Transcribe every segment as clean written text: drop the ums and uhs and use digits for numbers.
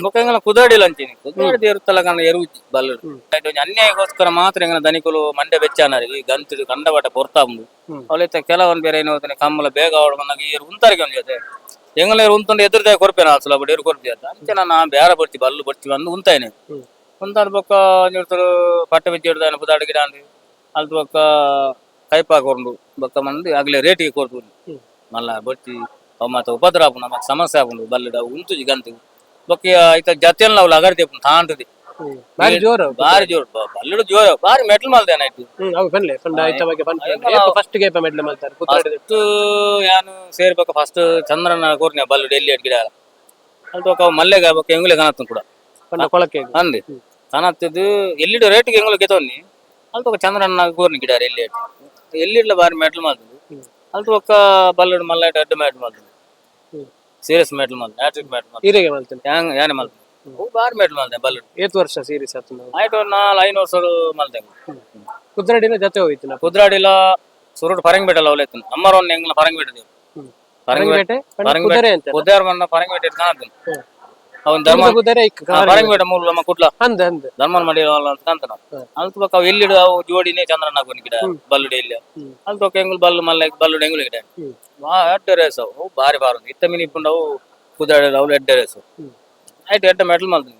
ಬೊಕ್ಕ ಎಂಗಲ ಕುದಾಡಿಲ್ಲ ಅಂತೀನಿ ಕುದಾಡಿ ದೇರುತ್ತಲ್ಲ ಕಣ ಎರುವುಜಿ ಬಲ್ಲುಡು. ಒಂಜಿ ಅನ್ಯಾಯಕ್ಕೋಸ್ಕರ ಮಾತ್ರ ಎಂಗಲ ದನಿಕುಲು ಮಂಡೆ ಬೆಚ್ಚಾನರು ಈ ಗಂತುಡು ಕಂಡಬಟ ಪೊರ್ತಾ ಉಂಡು. ಅವಳಿತ್ತ ಕೆಲವೊಂದು ಬೇರೆ ಏನು ಹೋಗ್ತಾನೆ ಕಮ್ಮಲ ಬೇಗ ಅವಳು ಬಂದಾಗ ಏರು ಉಂತಾರಿಗೆ ಒಂದು ಜೊತೆ ಎಂಗಲ ಏರು ಉಂತುಂಡು ಎದುರುದೇ ಕೊರ್ಪೇನ ಅಸಲ ಬಡಿ ಏರು ಕೊರ್ಪಿ ಅಂತ ಅಂಚೆ ನಾನು ಬೇರೆ ಬರ್ತಿ ಬಲ್ಲು ಬರ್ತಿ ಬಂದು ಉಂತಾಯ್ನೆ. ಉಂತಾದ ಬೊಕ್ಕ ನೀಡ್ತರು ಪಟ್ಟ ಬಿಚ್ಚಿ ಹಿಡ್ದಾನೆ ಪುದಾಡು ಗಿಡ ಅಂದು ಅಲ್ತು ಬೊಕ್ಕ ಕೈಪಾ ಕೊರ್ಂಡು ಬೊಕ್ಕ ಮಂದಿ ಆಗ್ಲೇ ರೇಟಿಗೆ ಕೊರ್ತು. ಮಲ್ಲ ಬರ್ತಿ ಅವು ಮಾತ ಉಪದ್ರ ಆಪುಂಡು ನಮಕ್ ಸಮಸ್ಯೆ ಆಪುಂಡು ಬಲ್ಲುಡ ಉಂತುಜಿ ಗಂತು ಬೊಕ್ಕ ಐತ ಜತೆಲ್ ನಾವು ಲಗರ್ ದೇಪುಂಡು ತಾಂಟದಿ. ಬಾರಿ ಜೋರು. ಬಾರಿ ಜೋರು ಬಲ್ಲುಡು ಜೋರು ಬಾರಿ ಮೆಟ್ಲ್ ಮಲ್ದೇನ ಆಯ್ತು. ಅವು ಬನ್ಲೆ ಪಂಡ ಐತ ಬಗ್ಗೆ ಪನ್ಪೆ. ಫಸ್ಟ್ ಗೇಪ ಮೆಡ್ಲ್ ಮಲ್ತಾರೆ ಕುದ್ರಾಡಿ? ಫಸ್ಟ್ ಯಾನು ಸೇರ್ಬೇಕು ಫಸ್ಟ್ ಚಂದ್ರನ ಕೋರ್ನೆ ಬಲ್ಲುಡು ಎಲ್ಲಿ ಗಿಡ ಅಲ್ತು ಬೊಕ್ಕ ಅವು ಮಲ್ಲೆಗ ಬೊಕ್ಕ ಎಂಗುಲೆ ಕಾಣತ್ತು ಕೂಡ. ಪಂಡ ಕೊಳಕೆ. ಅಂದೆ ಕಾಣತ್ತಿದ್ದು ಎಲ್ಲಿಡು ರೇಟ್ಗೆ ಎಂಗುಲು ಗೆತೊನ್ನಿ ಅಲ್ತು ಬೊಕ್ಕ ಚಂದ್ರನ ಕೋರ್ನಿ ಗಿಡ ಎಲ್ಲಿ ಎಲ್ಲಿಡ್ಲ ಬಾರಿ ಮೆಟ್ಲ್ ಮಲ್ತದ್ದು. ಅಲ್ತು ಬೊಕ್ಕ ಬಲ್ಲುಡು ಮಲ್ಲ ಅಡ್ಡ ಮೆಟ್ಲ್ ಮಲ್ತದ್ದು. ಸೀರಿಯಸ್ ಮೆಟ್ಲ್ ಮಲ್ತ hat trick ಮೆಟ್ಲ್ ಮಲ್ತ. ಹೀರೆಗೆ ಮಲ್ತೇನೆ. ಹ್ಯಾಂಗ್ ಯಾನೆ ಮಲ್ತ ಅವು ಬಾರಿ ಮೆಟ್ಲ್ ಮಲ್ತೆ ಬಲ್ಲುಡು. ಏತ್ ವರ್ಷ ಸೀರೀಸ್ ಆತು ನಾವು? ಆಯ್ತು ಒಂದು ನಾಲ್ ಐದು ವರ್ಷ ಮಲ್ತೆ. ಕುದ್ರಾಡಿನ ಜೊತೆ ಹೋಯ್ತು ನಾವು. ಕುದ್ರಾಡಿಲ ಸುರುಟ್ ಪರಂಗಿ ಬೆಟ್ಟಲ್ಲ ಅವಲೇತು ಅಮ್ಮರ ಒಂದು ಎಂಗ್ಲ ಪರಂಗಿ ಬೆಟ್ಟದೇವು. ಪರಂಗಿ ಪರಂಗಿಪೇಟೆ ಪಂಡ ಪರಂಗಿಪೇಟೆ. ಕುದುರೆ ಅಂತ. ಕುದ್ದಾರ್ ಮನ್ನ ಪರಂಗಿ ಬೆಟ್ಟ ಕಾಣುತ್ತೆ ಅವನ್ ಧರ್ಮ. ಕುದುರೆ ಇಕ್ ಪರಂಗಿ ಬೆಟ್ಟ ಮೂಲ ನಮ್ಮ ಕುಡ್ಲ. ಅಂದ ಅಂದ. ಧರ್ಮನ್ ಮಾಡಿ ಅಂತ ಕಾಣ್ತಾನ. ಅಲ್ತು ಬೊಕ್ಕ ಅವು ಎಲ್ಲಿಡು ಅವು ಜೋಡಿನೇ ಚಂದ್ರನ ಹಾಕೋನ್ ಗಿಡ ಬಲ್ಲುಡು ಎಲ್ಲಿ. ಅಲ್ತು ಬೊಕ್ಕ ಎಂಗುಲು ಬಲ್ಲು ಮಲ್ಲ ಬಲ್ಲುಡು ಎಂಗುಲು ಗಿಡ ಎಡ್ಡೆ ರೇಸ್ ಅವು ಬಾರಿ ಬಾರು ಇತ್ತ ಮೀನು ಇಪ್ಪುಂಡು ಅವು ಕುದಾಡ ಅವು ಎಡ್ಡೆ ರೇಸ್. ಆಯ್ತು ಎಡ್ಡೆ ಮೆಟಲ್ ಮಲ್ತೀನಿ.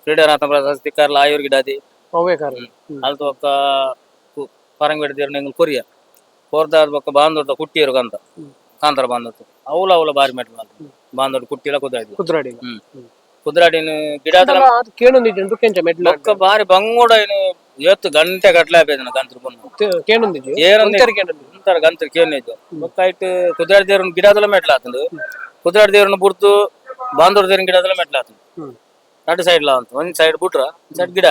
ಕ್ರೀಡಾರತ್ನ ಪ್ರಶಸ್ತಿ ಕಾರ್ಲ ಆಯೂರ್ ಗಿಡ ಅದಿ. ಅವೇ ಕಾರಣ. ಅಲ್ತು ಬೊಕ್ಕ ಪರಂಗಿ ಬೆಟ್ಟ ದೇವ್ರನ್ನ ಎಂಗುಲು ಕೊರಿಯ ಕೋರ್ದಾದ ಬೊಕ್ಕ ಬಾಂದೊಡ್ಡ ಕುಟ್ಟಿಯರು ಕಂತ ಕಾಂತಾರ ಬಾಂದೊಟ್ಟು ಅವಲ ಅವಲ ಬಾರಿ ಮೆಟ್ಲ್ ಮಲ್ತು ಬಾಂದೊಡ್ಡ ಕುಟ್ಟಿಲ ಕುದಾಡಿ. ಕುದ್ರಾಡಿ. ಕುದ್ರಾಡಿನ ಗಿಡ ಕೇಣೊಂದಿಜ್ಜಿ ಕೆಂಚ ಮೆಡ್ಲ್? ಬೊಕ್ಕ ಬಾರಿ ಬಂಗೋಡ ಏನು ಏತ್ ಗಂಟೆ ಗಟ್ಲೆ ಆಪೇದನ ಗಂತ್ರ ಪೊನ್ನು. ಕೇಣೊಂದಿಜ್ಜಿ. ಏರೊಂದು ಒಂತರ್ ಕೇಣೊಂದಿಜ್ಜಿ. ಒಂಥರ ಗಂತ್ರ ಕೇಳಿದ್ದು ಬೊಕ್ಕ ಆಯ್ತು ಕುದ್ರಾಡಿ ದೇವ್ರನ್ನ ಗಿಡದಲ್ಲ ಮೆಟ್ಲ ಆತಂದು ಕುದ್ರಾಡಿ ದೇವ್ರನ್ನ ಬುಡ್ತು ಬಾಂದೂರ್ ದೇವ್ರನ ಗಿಡದಲ್ಲ ಮೆಟ್ಲ ಆತಂದು. ಎರಡು ಸೈಡ್ ಲಾ ಅಂತ ಒಂದ್ ಸೈಡ್ ಬಿಟ್ರ ಸೈಡ್ ಗಿಡ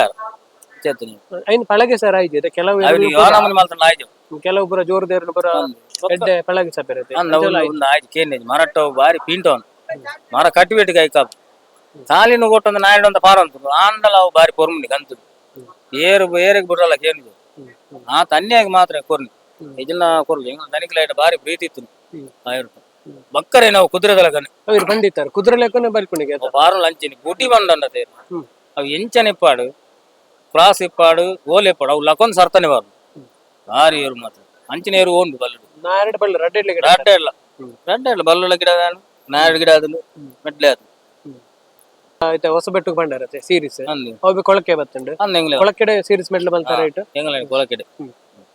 ಚೇತನಿ. ಐನ್ ಪಳಗೆ ಸರ್ ಆಯ್ತು ಕೆಲವು. ಅವ್ರಿಗೆ ಯಾವ ನಮೂನಿ ಮಲ್ತಂಡ ಆಯ್ತು. ಕೆಲವು ಪುರ ಜೋರು ದೇವ್ರನ್ನ ಪುರ ಎಡ್ಡೆ ಪಳಗೆ ಸಪೆರತೆ. ಒಂದು ಆಯ್ತು ಕೇಳಿ ಮರಟ್ಟ ಬಾರಿ ಪಿಂಟವನ್ ಮರ ಕಟ್ಟಿಬಿಟ್ಟು ಕೈ ಕಾಪು ಕಾಲಿನ ಕೊಟ್ಟೊಂದು ನಾಯಿಡ್ ಒಂದು ಪಾರ ಅಂತ ಆಂಡಲ ಅವು ಬಾರಿ ಪೊರ್ಮುನಿ ಗಂತು ಏರು ಏರಿಗೆ ಬಿಡ್ರಲ್ಲ ಕೇಳಿದ್ದು ಆ ತನ್ನಿಯಾಗಿ ಮಾತ್ರ ಕೊರ್ನಿ ಇದನ್ನ ಕೊರ್ಲಿ ದನಿಕಲ ಬಾರಿ ಪ್ರೀತಿ ಇತ್ತು. ಆಯಿರ್ತು ಬಕ್ಕರೆ ನಾವು ಕುದುರೆದಲ್ಲ ಕಣೆ. ಅವ್ರು ಬಂದಿತ್ತಾರೆ ಕುದುರೆ ಲೆಕ್ಕನೆ ಬರ್ಕೊಂಡಿಗೆ. ಬಾರು ಲಂಚಿನಿ ಬುಟಿ ಬಂದಂಡ ತೇರು. ಅವು ಎಂಚನ ಇಪ್ಪಾಡು ಕ್ರಾಸ್ ಇಪ್ಪಾಡು ಓಲೆ ಇಪ್ಪಾಡು ಅವು ಲಕೊಂದು ಸರ್ತನೆ ಬಾರು ಬಾರಿ ಏರು ಮಾತ್ರ ಅಂಚಿನ ಏರು ಓಂಡು ಬಲ್ಲುಡು. ನಾಯರಡು ಬಳ್ಳ ರಡ್ಡೆ ಗಿಡ. ರಡ್ಡೆ ಇಲ್ಲ ರಡ್ಡೆ ಇಲ್ಲ ಬಲ್ಲುಳ ಗಿಡ ನಾಯಡ್ ಗಿಡ ಅದನ್ನು ಮೆಟ್ಲೆ ಅದು. ಆಯ್ತಾ ಹೊಸಬೆಟ್ಟು ಬಂಡಾರತೆ ಸೀರೀಸ್. ಅಂದು. ಅವು ಕೊಳಕೆ ಬತ್ತುಂಡು. ಅಂದು ಎಂಗ್ಲೆ. ಕೊಳಕೆಡೆ ಸೀರೀಸ್ ಮೆಡ್ಲ್ ಮಲ್ತಾರ ಇಟ್ಟು. ಎಂಗ್ಲೆ ಕೊಲಕೆಡೆ.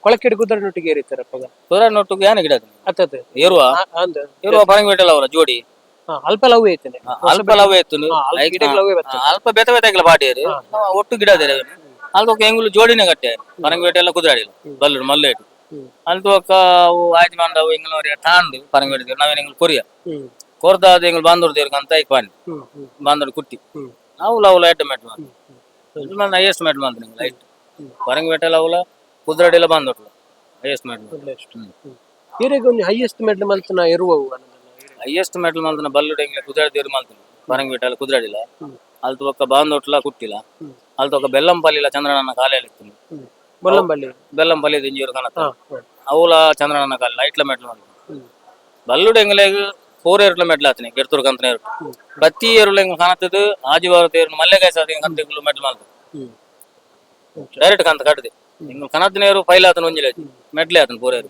ಕೊಳಕೆಡೆ ಕುದುರೆ ನೊಟ್ಟಿಗೆ ಏರಿತ್ತಾರಪ್ಪ. ಕುದುರೆ ನೊಟ್ಟುಗೆ ಯಾನ ಗಿಡ ಅದು? ಅತ್ತತ್ತೆ. ಏರುವ. ಅಂದ. ಏರುವ ಪರಂಗಿ ಬೆಟ್ಟಲ್ಲ ಅವರ ಜೋಡಿ. ಅಲ್ಪ ಲವ್ ಐತನೆ. ಅಲ್ಪ ಲವ್ ಇತ್ತು. ಗಿಡಗಳು ಅವೇ ಬರ್ತದೆ. ಅಲ್ಪ ಬೇತೆ ಬೇತೆ ಬಾಟಿಯರು ಒಟ್ಟು ಗಿಡ ಅದೇ ಅಲ್ತೊಕ್ಕ ಎಂಗುಲು ಜೋಡಿನೇ ಕಟ್ಟೆ ಪರಂಗಿ ಬೆಟ್ಟ ಎಲ್ಲ ಕುದುರಾಡಿಲ್ಲ ಬಲ್ಲುಡು ಮಲ್ಲ ಇಟ್ಟು. ಅಲ್ತೊಕ್ಕ ಅವು ಆಯ್ತು ಮಂಡವು ಎಂಗ್ಲವರಿಗೆ ತಾಂಡು ಪರಂಗಿ ಬೆಟ್ಟ ನಾವೇನು ಎಂಗ್ಲು ಕೊರಿಯ ಕೊರ್ದಾದ ಎಂಗ್ಲು ಬಾಂದೂರು ದೇವ್ರಿಗೆ ಅಂತ ಐಕ್ ಪಾಂಡಿ ಹ್ಮ್ ಹ್ಮ್ ಬಾಂದೂರು ಕುಟ್ಟಿ. ಅವುಲ ಅವುಲ ಎಡ್ಡೆ ಮೆಟ್ ಮಾಡ್ತು ಹೈಯೆಸ್ಟ್ ಮೆಟ್ ಮಾಡ್ತೀನಿ ನಿಂಗೆ ಲೈಟ್ ಪರಂಗಿ ಬೆಟ್ಟಲ್ಲ ಅವಲ ಕುದುರಾಡಿಲ್ಲ ಬಾಂದೊಟ್ಲ ಹೈಯೆಸ್ಟ್ ಮೆಟ್. ಈರೆಗೆ ಒಂದು ಹೈಯೆಸ್ಟ್ ಮೆಡ್ಲ್ ಮಲ್ತನ ಇರುವವು. ಹೈಯೆಸ್ಟ್ ಮೆಟಲ್ ಮಲ್ತನ ಬಲ್ಲುಡು ಎಂಗ್ಲೆ ಕುದುರಾಡಿ ದೇವ್ರು ಮಲ್ತನ ಪರಂಗಿ ಬೆಟ್ಟಲ್ಲ ಕುದುರಾಡಿಲ್ಲ ಅಲ್ತೊಕ್ಕ ಬಾಂದೊಟ್ಲ ಕುಟ್ಟಿಲ್ಲ ಅಲ್ತೊಕ್ಕ ಬೆಲ್ಲಂಪಲ್ಲಿಲ್ಲ ಚಂದ್ರನನ್ನ ಕಾಲೆಯಲ್ಲಿ ಇತ್ತು. ಬೊಲ್ಲಂಬಳ್ಳಿ. ಬೆಲ್ಲಂಪಲ್ಲಿ ದಿಂಜೂರು ಕನತ. ಅವಲ ಚಂದ್ರನನ್ನ ಕಾಲ ಐಟ್ಲ ಮೆಟ್ಲ್ ಮಲ್ತನ ಬಲ್ಲುಡು ಎಂಗ್ಲೆಗ್ ಫೋರ್ ಏರ್ಲ ಮೆಟ್ಲ್ ಆತನೆ ಗೆಡ್ತೂರು ಕಂತನ ಏರು ಪ್ರತಿ ಏರುಲ ಎಂಗ್ ಕಾಣತ್ತದು ಆಜಿವಾರ ತೇರು ಮಲ್ಲೆಗಾಯಿ ಸಾದಿ ಕಂತ ಮೆಟ್ಲ್ ಮಲ್ತ ಡೈರೆಕ್ಟ್ ಕಂತ ಕಟ್ಟದೆ ಎಂಗ್ ಕನತ್ ನೇರು ಫೈಲ್ ಆತನ ಒಂಜಿಲೆ ಮೆಟ್ಲೆ ಆತನ ಫೋರ್ ಏರು.